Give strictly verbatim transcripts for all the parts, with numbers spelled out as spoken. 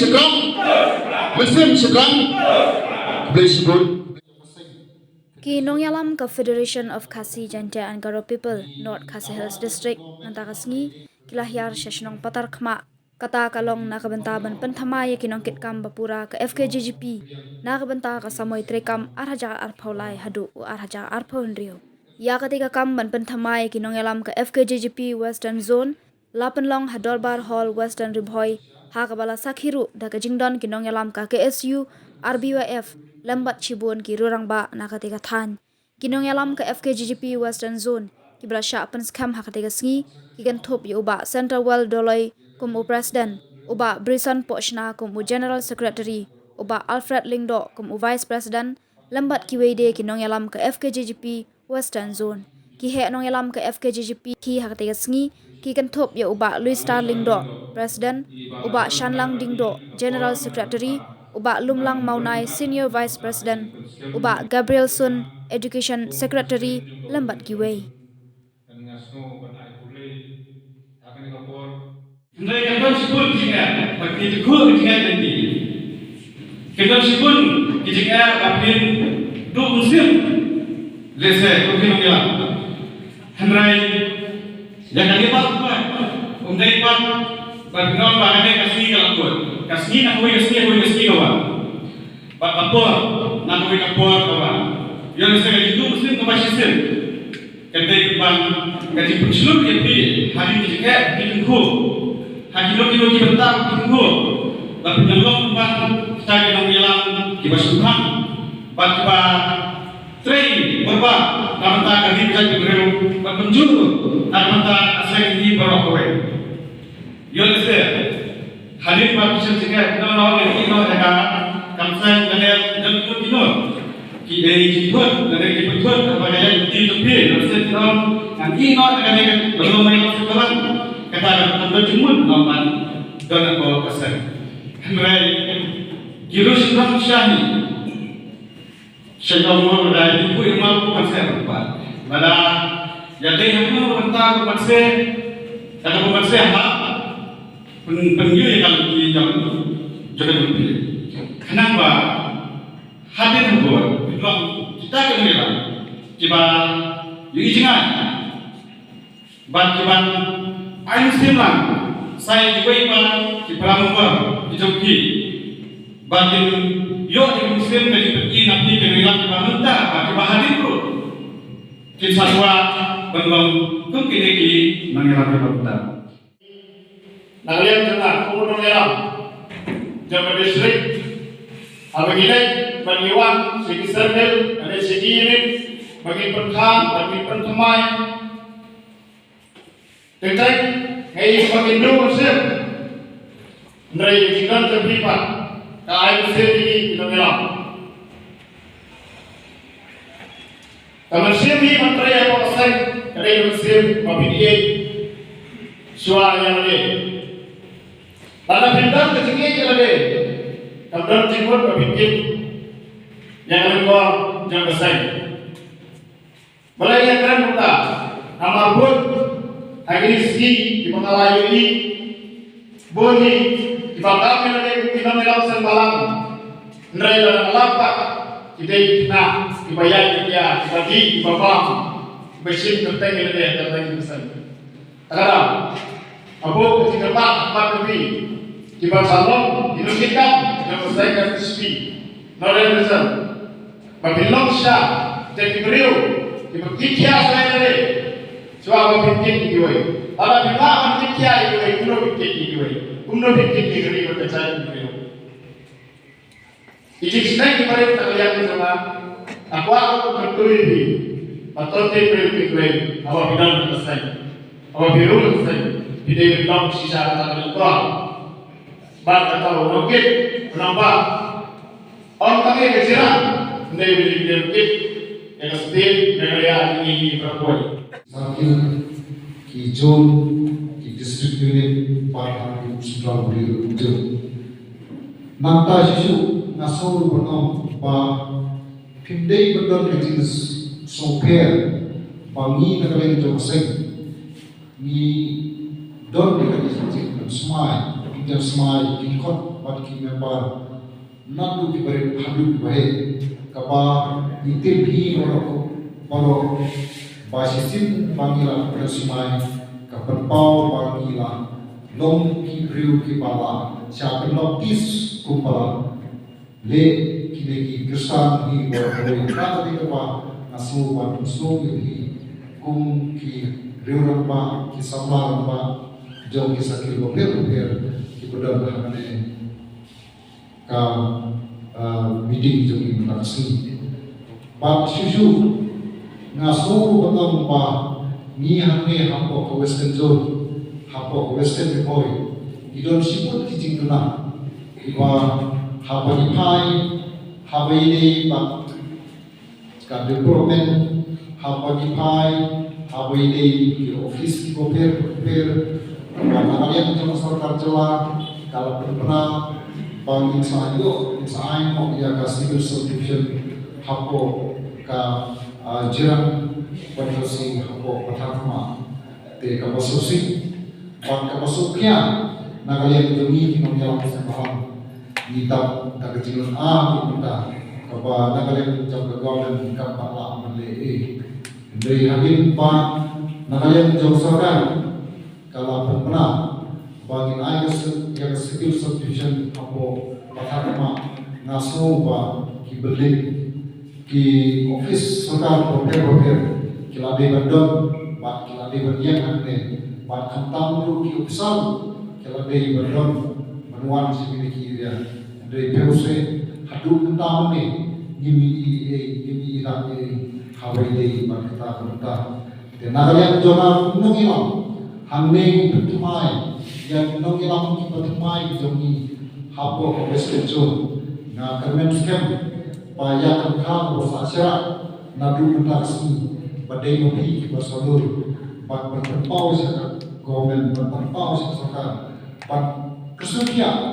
Shaphrang. Mynsiem shaphrang. Khublei shibun. Ki nongïalam ka Federation of Khasi Jaintia and Garo People, North Khasi Hills District, mynta ka sngi ki la hiar sha shnong Patarkhmah. Kata ka long na ka bynta ban pynthymmai ïa ki nongkitkam ba pura ka F K J G P na ka bynta ka samoi treikam ar hajar arphew lai haduh u ar hajar arphew hynriew. Ïa kata ka kam ban pynthymmai ïa ki nongïalam ka F K J G P Western Zone la pynlong ha Dorbar Hall, Western Ri Bhoi, ha kaba la sakhi ruh da ka jingdon ki nongïalam ka K S U, R B Y F, lem bad shibun ki riew rangbah na kata ka thaiñ. Ki nongïalam ka F K J G P Western Zone kiba la shah pynskhem ha kata ka sngi ki kynthup ïa u Bah Centerwell Doloi kum u President, u Bah Brison Pohshna kum u General Secretary, u Bah Alfred Lyngdoh kum u Vice President, lem bad kiwei de ki nongïalam ka F K J G P Western Zone. Ki heh nongïalam ka F K J G P ki ha kata ka sngi ki kynthup ïa u Bah Louis Star Lyngdoh, President, u Bah Shanlang Dingdoh, General Secretary, u Bah Lumlang Mawnai, Senior Vice President, u Bah Gabriel Sun, Education Secretary, lem bad kiwei. Hynrei kan don shibun ki jingeh ba ki jingeh, ki jingeh jong ki. Kan don shibun ki jingeh ba phin duh mynsiem lehse kum ki nongïalam. Hynrei ïa kane pat, um dei pat ba phin ong ba kane ka sngi ka la kut. Ka sngi na kawei ka sngi, kawei ka sngi ka wan. Bad ka por na kawei ka por ka wan. Ïoh lehse ka jingduh mynsiem kaba shisien. Ka dei ban ka jingpynshlur ïa phi ha ki jingeh ki jingkhuh, ha kino kino ki bynta ki jingkhuh, ba phin long ban kita ki nongïalam kiba shemphang bad kiba trei bor bha na ka bynta ka ri ka jaid ka briew bad kumjuh na ka bynta ka seng hi baroh kawei. Ïoh lehse hadien ba ki shem jingeh, ki ong, ngan ïeh noh ïa ka kamseng lane jong kino kino ki ei jingthut lane ki pynthut haba ka ïaid lynti jong phi. Ïoh lehse ki ong, ngan ïeh noh ïa kane ka long mai long seh ka long. Kata ka don jingmut ban don hapoh ka seng. Hynrei ki ruh shu don sha hi. Shen ong mo ba dei phi pui ma ko ban se ba. Ba da ïa dei ha ko ban ta ko ban se. Kata ko ban se ha. Pyn pynïoh ïa ka lynti jong jong ka lynti. Khnang ba hadien ha bor ki long kita ki nongïalam kiba ïohi jngai. Bad ki ban ai mynsiem lang sa ïa kiwei pat ki para member ki jong ki. Bad kin ïoh ïa ki mynsiem ka jingpyni na ki nongïalam kiba mynta bad kiba hadien ruh kin sa kwah ban long kum kine ki nongïalam kiba mynta. Na ka liang jong nga kum u nongïalam jong ka district, haba ngi leit ban ïa wan sha ki circle, lane sha ki unit, ba ngin pynkham, ba ngin pynthymmai. Teng teng nga ïohi ba kin duh mynsiem. Hynrei ka jingdon jong phi pat ka ai mynsiem ïa ngi ki nongïalam. Ka mynsiem hi ban trei hapoh ka seng ka dei ka mynsiem ba phin ïeit shuwa ïa lade. Lada phin don ka jingïeit ïa lade, kam don jingmut ba phin kit ïa ka lyngkor jong ka seng. Balei nga kren kumta? Namar bun ha kine ki sngi kiba nga la ïohi, bun hi kiba kam ïa lade kum ki nongïalam seng balang. Hynrei lada nga lap pat, ki dei ki khynnah kiba ïaid ïa kiba dih kiba bam, kiba shim kyrteng ïa lade ha kyrteng ki seng. Te ka daw, hapoh ka jingkyrpad ha khmat jong phi, kiba sa long ki nongkitkam jong ka seng ka S P, Northern Region, ba phin long shisha kita ki briew kiba kit khiah sha ïa lade shuwa ba phin kit ïa kiwei. Lada phi lah ban kit khiah ïa kiwei, kumno phin kit ïa kiwei? Kumno phin kit ïa ka ri bad ka jaid ki briew? Ki jingsneng kiba rit na ka liang jong nga, nga kwah ban kyntu ïa phi ba to tip briew tip briew haba phi don ha ka seng, haba phi rung ha ka seng, phi dei ban long shisha kata ka lyngkor. Bad kata u nongkit u nongbah, ym tang ïa ka jyrang, hynrei u dei ban kit ïa ka state Meghalaya jong ngi hi baroh kawei. Circle, ki zone, ki district unit, bad ha ki central bureau. Nangta shisha nga sngew ruh ban ong ba phim dei ban don ka jingsngewpher ba ngi na ka liang jong ka seng ngi don ka jingsngewsmai, jingsngewsmai, jingkhot bad ki member naduh ki barit haduh ki baheh, kaba ngi tip hi baroh baroh ba shisien ba ngi la pyrshah smai ka pynpaw ba ngi la long ki briew kiba la shah pynlong peace kumba la leh kine ki Khristan hi baroh baroh. Ka dei kaba nga sngew ban pynsngew ïa phi kum ki riew rangbah, ki samla rangbah jong ki circle bapher bapher kiba don hangne ka, ah, meeting jong ngi mynta ka sngi. Bad shuh shuh nga sngew ban ong ba ngi hangne hapoh ka Western Zone, hapoh ka Western Ri Bhoi, ngi don shibun ki jingduna kiba haba ngi phai, haba ïadei bad ka development, haba ngi phai, haba ïadei ki office kiba pher pher, ba na ka liang jong ka sorkar jylla ka la pynbna ba ngin sa ïoh, ngin sa ai noh ïa ka civil subdivision hapoh ka, ah, Jirang Constituency hapoh Patharkhmah. Te kaba shisha bad kaba sngewkhia na ka liang jong ngi ki nongïalam seng bhalang, ngi dap da ka jinglong ah ki mynta kaba na ka liang jong ka government kam pat lah ban leh ei. Hynrei hadien ba na ka liang jong sorkar ka la pynbna ba ngin ai ka ci-, ïa ka civil subdivision hapoh Patharkhmah, nga sngew ba ki building, ki office sorkar bapher bapher ki la dei ban don bad ki la dei ban ïeng hangne, bad khamtam ruh ki officer ki la dei ban don ban wan sha kine ki area. Hynrei phi ïohi haduh mynta mynne ngim ïohi ei, ngim ïohi ei haba ïadei bad kata ka bynta. Te na ka liang jong nga kum nongïalam hangne ngi pynthymmai ïa ki nongïalam kiba thymmai ki jong ngi hapoh ka Western Zone. Nga kyrmen skhem ba ïa kane ka bynta shisha naduh mynta ka sngi ba dei ma phi kiba shlur bad ban pynpaw sha ka government, ban pynpaw sha ka sorkar, ban kyrsiew khia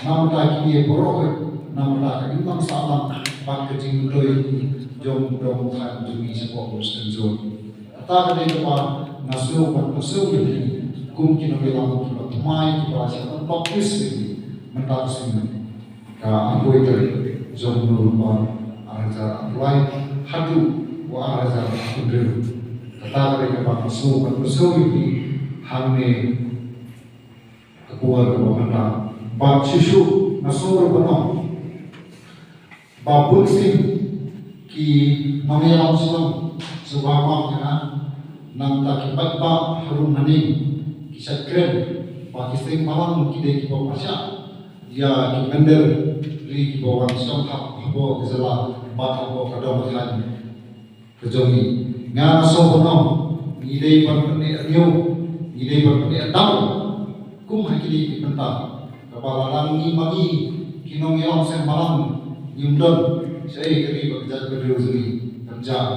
namar kine baroh, namar ka imlang sahlang bad ka jingmyntoi jong u dong thaiñ jong ngi shapoh Western Zone. Kata ka dei kaba nga sngew ban pynsngew ïa phi kum ki nongïalam kiba thymmai kiba la shah pynpaw peace ïa phi mynta ka sngi, ka arphew tarik jong u November ar hajar arphew lai haduh u ar hajar arphew hynriew. Kata ka dei kaba nga sngew ban pynsngew ïa phi hangne ka por kaba mynta. Bad shuh shuh nga sngew ruh ban ong ba bun sien ki nongïalam Shillong shuwa bang ïa nga, nangta ki paidbah harum hangne ki shait kren ba ki seng bhalang ki dei kiba pyrshah ïa ki mynder ri kiba wan shong thap hapoh ka jylla bad hapoh ka dong ka thaiñ ka jong ngi. Nga nga sngew ban ong ngi dei ban pynneh ñiew, ngi dei ban pynneh daw kum ha kine ki bynta. Kaba lada ngi ma ngi ki nongïalam seng bhalang ngim don, shaei ka ri bad ka jaitbynriew jong ngi kan jam.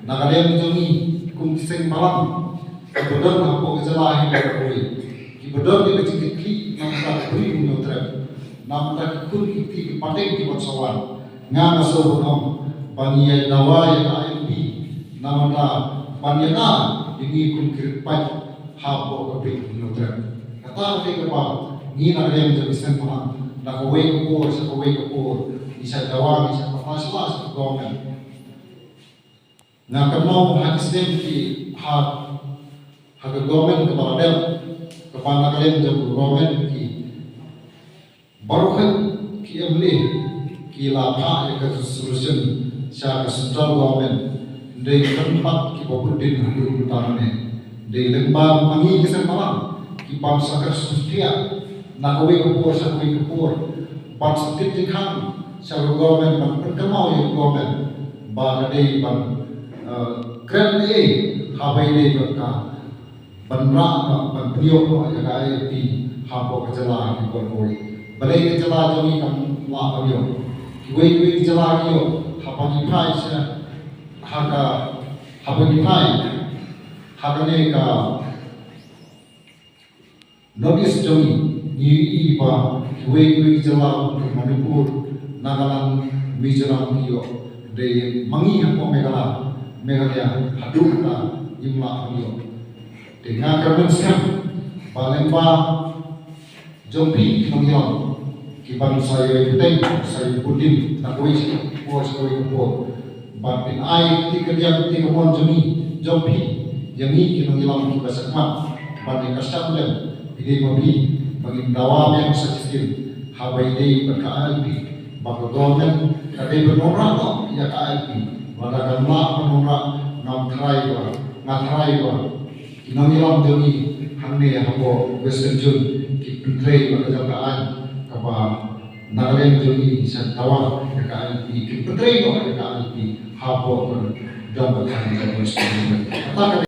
Na ka liang jong ngi kum ki seng bhalang kiba don hapoh ka jylla hi baroh kawei, kiba don ïa ka jingkitkhlieh namar ka ri Hynñiewtrep, namar ki khun ki kti ki pateng kiban sa wan. Nga nga sngew ban ong ba ngi ïa dawa ïa ka I L P namar ban ïada ïa ngi kum ki ri paid hapoh ka ri Hynñiewtrep. Kata ka dei kaba ngi na ka liang jong ki seng bhalang na kawei ka por sha kawei ka por ngi shah dawa, ngi shah pynshai sha ka government. Nga kynmaw ha ki snem ki ha, ha ka government kaba la dep, kaba na ka liang jong ka government ki baroh ki M L A ki la phah ïa ka resolution sha ka central government. Hynrei kynmaw kiba bun dien haduh mynta mynne. Hynrei lyngba ma ngi ki seng bhalang ki ban sa kyrsiew khia na kawei ka por sha kawei ka por, ban sa tip jingkhang sha ka government, ban pynkynmaw ïa ka government ba ka dei ban, eh, kren ei haba ïadei bad ka ban rah noh, ban pynïoh noh ïa ka I L P hapoh ka jylla ki por kawei. Balei ka jylla jong ngi kam lah ban ïoh? Kiwei kiwei ki jylla ki ïoh. Haba ngi phai sha ha ka, haba ngi phai ha kane ka North East jong ngi, ngi ïohi ba kiwei kiwei ki jylla kum ka Manipur, Nagaland, Mizoram ki ïoh. Hynrei ma ngi hapoh Meghalaya, Meghalaya haduh mynta ngim lah ban ïoh. Te nga kyrmen skhem ba lyngba jong phi ki nongïalam, Ban sa ïohi bteng, sa ïohi bteng na kawei sha kawei sha kawei ka por. Ban pyn-ai kti ka liang kti ka mon jong ngi, jong phi ïa ngi ki nongïalam kiba shakhmat. Ban ïa ka shah lem, phi dei ma phi ba ngin dawa biang sa shisien. Haba ïadei bad ka I L P, ba ka government ka dei ban wanrah noh ïa ka I L P. Lada kam lah ban wanrah, ngam tharai ba, nga tharai ba ki nongïalam jong ngi hangne hapoh West Jaiñtia ki pyntrei bad ka jong ka aiñ kaba Nagaland jong ngi sha dawa ïa ka I L P, ki pyntrei noh ïa ka I L P hapoh ka dong ka thaiñ ka West Jaiñtia. Kata ka